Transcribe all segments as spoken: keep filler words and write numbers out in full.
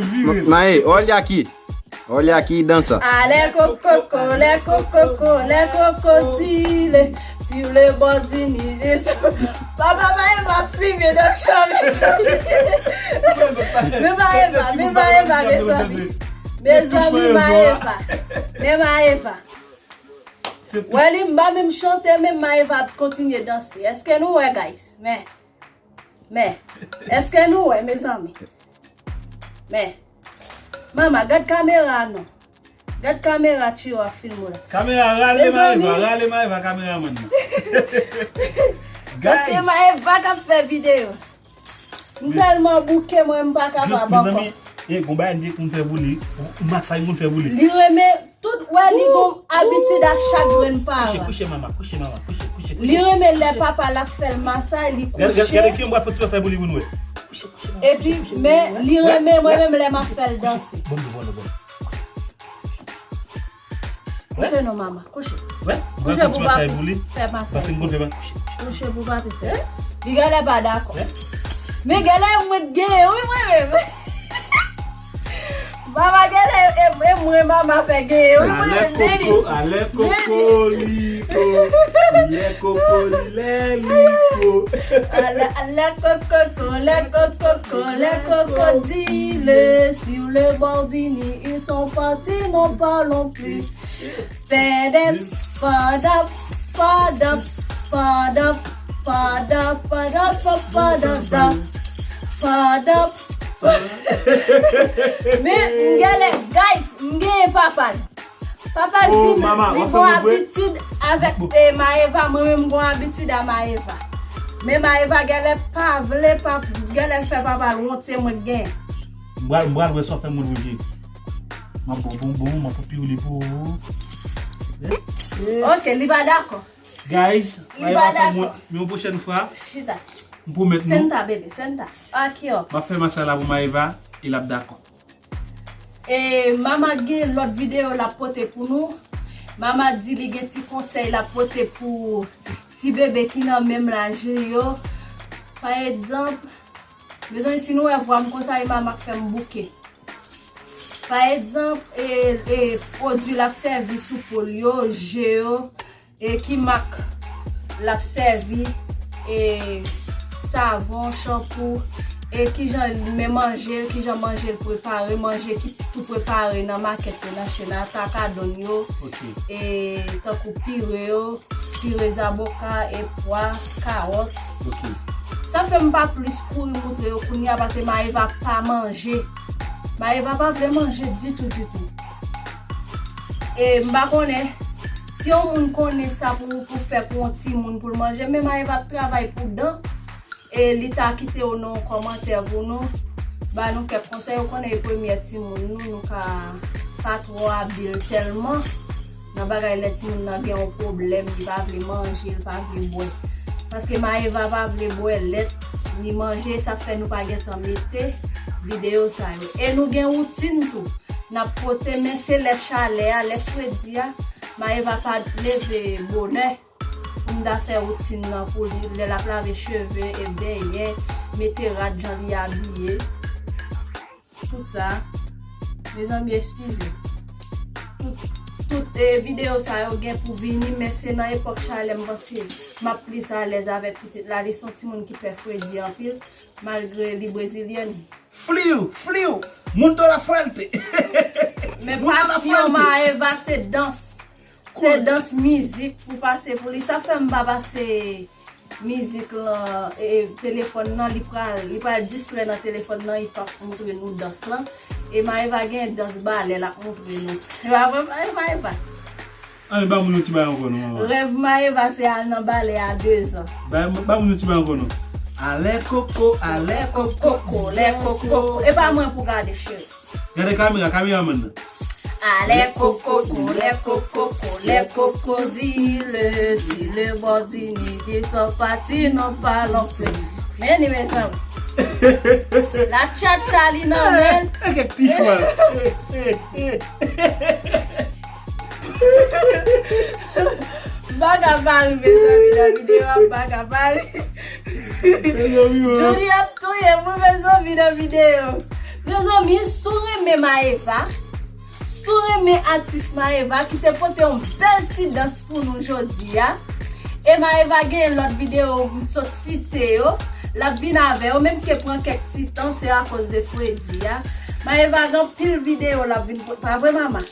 vire l, vire l. Maye, olha aqui. Olha aqui e dança. Ah, les cococos, les cococos, les crocodiles. Sur le bord du Nil, ils sont. Papa, Maeva ap filme nan chan, mezanmi. Men Maeva, men Maeva, mezanmi. Mezanmi, Maeva. Men Maeva. Wè li m pa menm chante, men Maeva ap kontinye danse. Èske nou wè, guys? Men. Men. Èske nou wè, mezanmi? Men. Mama, gad kamera non. Gad kamera Tchiro ap filme w la. Kamera rale Maeva, rale Maeva kameramann nan. Paske Maeva k ap fè videyo. M tèlman bouke, mwen, m pa kapab ankò. Mezanmi, e gon bagay m te konn fè pou li. Masaj m konn fè pou li. Li renmen tout, wè, li gon abitid a chak grenn paran. Kouche, kouche, mama, kouche, mama, kouche, kouche, kouche. Li renmen lè papa l ap fè l masaj, li kouche. Gade, gade, gade, ki m pral fè ti masaj pou li pou nou wè. Epi, men, li renmen, mwen menm, lè m ap fè l danse. Bon, bon, bon, bon. Kouche non, mama, kouche. Wè, kouche pou papi fè masaj. Paske m konn fè pa. Kouche pou papi fè. Li genlè pa dakò. Men genlè mwen t genyen, wi, mwen menm. Mama genlè, e, e mwen mama fè genyen, wi, mwen menm. Alè kokoliko, lè kokoliko, lè kokoliko, lè kokoko, lè krokodil sur le bord du Nil, ils sont partis, n'en parlons plus. Pèdèp, padap, padap, padap, padap, padap, padap, padap. Men, m genlè, guys, m genyen papa l. Papa l di m, li gon abitid avèk, e, Maeva, mwen menm m gon abitid a Maeva. Men Maeva genlè pa vle, pa, genlè fè papa l wont, se mwen k genyen. M pral, m pral wè sa w fè moun pou jere. M ap bon, bon, bon, m ap piwili pou ou. Ok, li pa dakò. Guys, Maeva fè mwen yon pwochèn fwa. Chita. M pwomèt nou. Senta, bebe, senta. Akyo. M ap fè masaj la pou Maeva, e l ap dakò. E mama gen lòt videyo l ap pote pou nou. Mama di li gen ti konsèy l ap pote pou ti bebe ki nan menm laj li yo. Pa egzanp, mezanmi, si nou wè vwa m konsa, e mama k fè m bouke. Pa egzanp, e, e pwodui l ap sèvi sou po l yo, je yo, e ki mak l ap sèvi, e savon, chanpou, e kijan li men manje, kijan manje l prepare, manje ki tou prepare nan makèt yo, nan Shein, nan sakadòn yo, e tankou pire yo, pire zaboka, e pwa, kawòt. Sa fè m pa plis kouri moutre yo kounye a, paske Maeva pa manje. Maeva pa vle manje ditou, ditou. E m pa konnen si yon moun konnen sa pou, pou fè pou yon timoun pou l manje, men Maeva ap travay pou dan. E li ta kite w nan yon kòmantè pou nou ba nou kèk konsèy. Ou konnen e premyè timoun nou, nou ka pa twò abil tèlman nan bagay lè timoun nan gen yon pwoblèm, li pa vle manje, li pa vle bwè. Paske Maeva pa vle bwè lèt ni manje, sa fè nou pa gentan mete videyo sa yo. E nou gen woutin tou n ap pote, men se lè chalè a, lè fredi a, Maeva pa leve bonè pou m ta fè woutin nan pou li, lè l ap lave cheve e benyen, mete rad jan li abiye. Tout sa, mezanmi, eskize. Tout, tout, e, videyo sa yo gen pou vini, men se nan epòk chalè m panse m ap plis alèz avèk pitit la. Li se yon timoun ki pè fredi anpil, malgre li brezilyèn. Fliw, fliw, mundo la fuerte. Men pasyon Maeva se dans. Se dans, mizik pou pase pou li. Sa fè m pa pase mizik lan, e, telefòn nan, li pral, li pral distrè nan telefòn nan, li p ap moutre nou dans lan. E Maeva gen dans balè l ap moutre nou. Se pa vre, Maeva, Maeva? Ann, ba moun yon ti bagay ankò non, manman. Rèv Maeva se al nan balè a dezan. Ba, ba moun yon ti bagay ankò non. Alè koko, alè koko, koko, lè koko. E pa mwen pou gade, cheri. Gade kamera, kameramann nan. Alè koko, koko, lè koko, koko, lè krokodil sur le bord du Nil, ils sont partis, n'en parlons plus. Men li, mezanmi. La tchatcha li nan men l. E kèk ti chwa. M pa ka pa ri, mezanmi, nan videyo a, m pa ka pa ri. Mezanmi, oh. Juli ap touye m, wi, mezanmi, nan videyo. Mezanmi, si w renmen Maeva, si w renmen atis Maeva ki te pote yon bèl ti dans pou nou jodi a, e Maeva gen lòt videyo m sot site yo, l ap vin avè yo, menm ke pran kèk ti tan, se akoz de fredi a. Maeva gen anpil videyo l ap vin pote, pa vre, mama?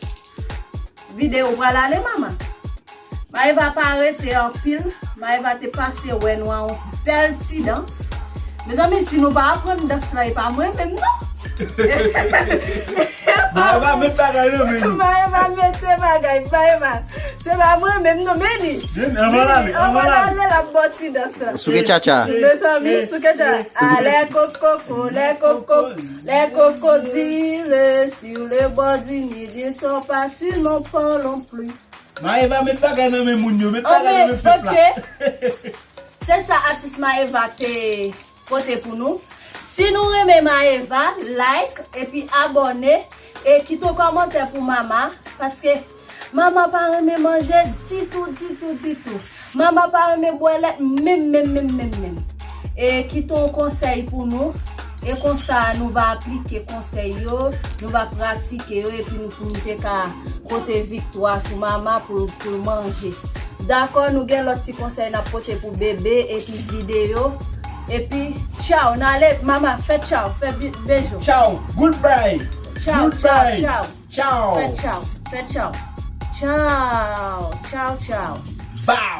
Videyo pral ale, mama. Maeva pa rete anpil. Maeva te pase wè nou a yon bèl ti dans. Mezanmi, si nou pa aprann dans la, e pa mwen menm, non. Maeva met bagay nan men nou. Maeva mete bagay, Maeva. Se pa mwen menm non, men li. Anvan l ale, anvan l ale. L ap bò ti dans la. Souke tchatcha. Mezanmi, souke tchatcha. Ah, les cocos, les cocos, les crocodiles sur le bord du Nil, ils sont pas sur nos pas non plus. Maeva met bagay nan men moun yo, met bagay nan men pèp la. Se sa atis Maeva te pote pou nou. Si nou renmen Maeva, like epi abòne e kite yon kòmantè pou Mama, paske Mama pa renmen manje ditou, ditou, ditou. Mama pa renmen bwè lèt menm, menm, menm, menm, menm. E kite yon konsèy pou nou. E konsa nou va aplike konsèy yo, nou va pratike yo, epi nou pou nou te ka pote viktwa sou Mama pou, pou l manje. Dakò, nou gen lòt ti konsèy n ap pote pou bebe epi videyo. Epi, tchaw, n ale, Mama, fè tchaw, fè bi- bejou. Tchaw, goodbye. Tchaw, tchaw, tchaw. Tchaw. Fè tchaw, fè tchaw. Tchaw, tchaw, tchaw. Bow.